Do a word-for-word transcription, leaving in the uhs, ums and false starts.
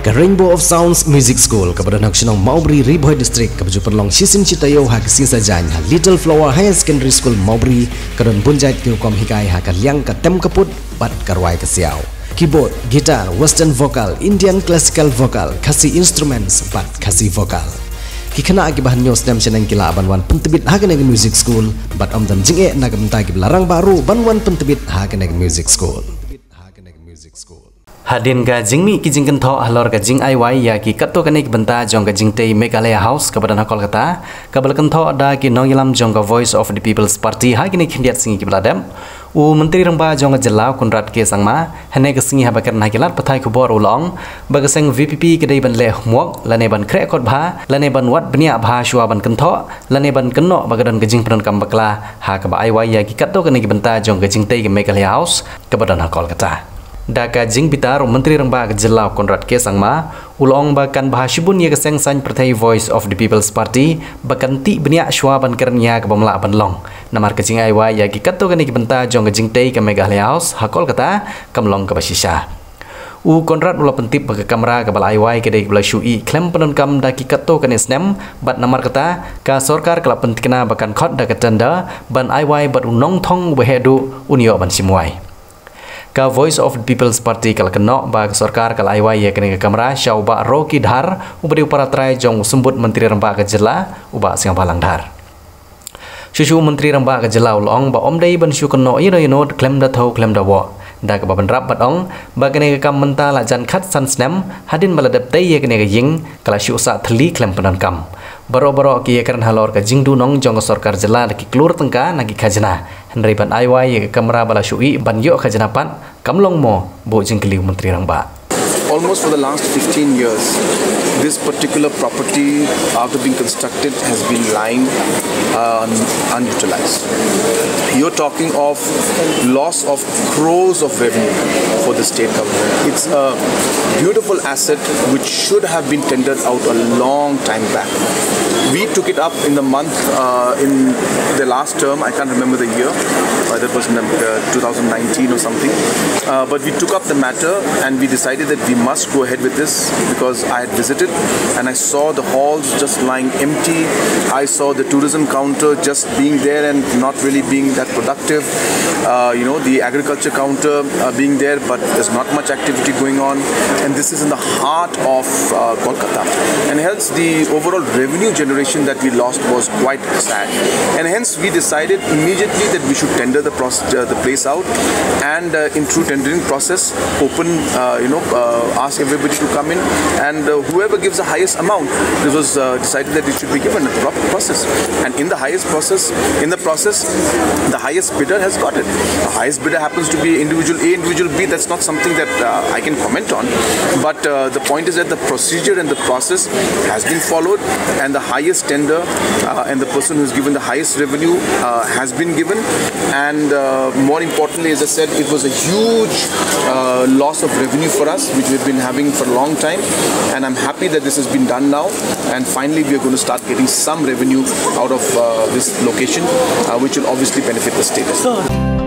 Ka Rainbow of Sounds Music School, kaba don ha ka shnong Mawbri, Ri Bhoi District, kaba ju pynlong shisien shi taïew ha ka sngi Saitjaiñ ha Little Flower Higher Secondary School Mawbri, ka don bun jait ki rukom hikai ha ka liang ka tem ka put bad ka rwai ka siaw. Keyboard, guitar, western vocal, Indian classical vocal, Khasi instruments bad Khasi vocal. Ki khynnah kiba hynñiew snem shaneng ki lah ban wan pyntbit ha kane ka music school, bad ym don jingeh na ka bynta kiba la rangbah ruh ban wan pyntbit ha kane ka music school. Hadien ka jingmih ki jingkynthoh halor ka jingai wai ïa ki katto katne ki bynta jong ka jingtei Meghalaya House kaba don ha Kolkata, kaba la kynthoh da ki nongïalam jong ka Voice of the People's Party ha kine ki khyndiat sngi kiba la dep, u Myntri Rangbah jong ka jylla, Conrad K Sangma, hynne ka sngi haba kren ha ki lad pathai khubor u la ong ba ka seng VPP ka dei ban leh homework lane ban khreh kot bha lane ban wad bniah bha shuwa ban kynthoh lane ban kynnoh ba ka don ka jingpyndonkam bakla ha kaba ai wai ïa ki katto katne ki bynta jong ka jingtei ka Meghalaya House kaba don ha Kolkata. Da ka jingbitar, u Myntri Rangbah ka jylla, Conrad K Sangma, u la ong ba kan bha shibun ïa ka seng saiñ pyrthei Voice of the People's Party ba kan tih bniah shuwa ban kren ïa kaba ym lah ban long, namar ka jingai wai ïa ki katto katne ki bynta jong ka jingtei ka Meghalaya House ha Kolkata kam long kaba shisha. U Conrad u la pyntip ba ka kamra kaba la ai wai ka dei kaba la shu ih khlem pyndonkam da ki katto katne snem, bad namar kata ka sorkar ka la pynthikna ba kan khot da ka tender ban ai wai bad u nongthong uba heh duh un ïoh ban shim wai. Ka Voice of the People's Party ka la kynnoh ba ka sorkar ka la ai wai ïa kane ka kamra sha u Bah Rocky Dhar, uba dei u paratrai jong u Symbud Myntri Rangbah ka jylla, u Bah Sniawbhalang Dhar. Shuh shuh u Myntri Rangbah ka jylla u la ong ba ym dei ban shu kynnoh ïano ïano khlem da thew khlem da woh, da kaba bynrap bad ong ba kane ka kam mynta la jan khatsan snem hadien ba la dep tei ïa kane ka ïing, ka la shu sah thylli khlem pyndonkam. Baroh baroh ki ïakren halor ka jingduhnong jong ka sorkar jylla da ki klur tyngka na ki khajna, hynrei ban ai wai ïa ka kamra ba la shu ih ban ïoh khajna pat kam long mo, buh jingkylli u Myntri Rangbah. Almost for the last fifteen years, this particular property, after being constructed, has been lying, uh, un-, unutilized. You're talking of loss of crores of revenue for the state government. It's a beautiful asset which should have been tendered out a long time back. We took it up in the month, uh, in the last term, I can't remember the year, whether it was in the, uh, two thousand nineteen or something. Uh, but we took up the matter and we decided that we must go ahead with this because I had visited and I saw the halls just lying empty. I saw the tourism counter just being there and not really being that productive. Uh, you know, the agriculture counter, uh, being there, but there's not much activity going on. And this is in the heart of, uh, Kolkata. And hence, the overall revenue generation that we lost was quite sad. And hence, we decided immediately that we should tender the proce-, uh, the place out, and, uh, in true tendering process, open, uh, you know, uh, ask everybody to come in, and, uh, whoever gives the highest amount, this was, uh, decided that it should be given a proper process. And in the highest process, in the process, the highest bidder has got it. The highest bidder happens to be individual A, individual B. That's not something that, uh, I can comment on. But, uh, the point is that the procedure and the process has been followed, and the highest tender, uh, and the person who's given the highest revenue, uh, has been given. And, uh, more importantly, as I said, it was a huge, uh, loss of revenue for us, which we've been having for a long time. And I'm happy that this has been done now. And finally, we are going to start getting some revenue out of, uh, this location, uh, which will obviously benefit the state as well.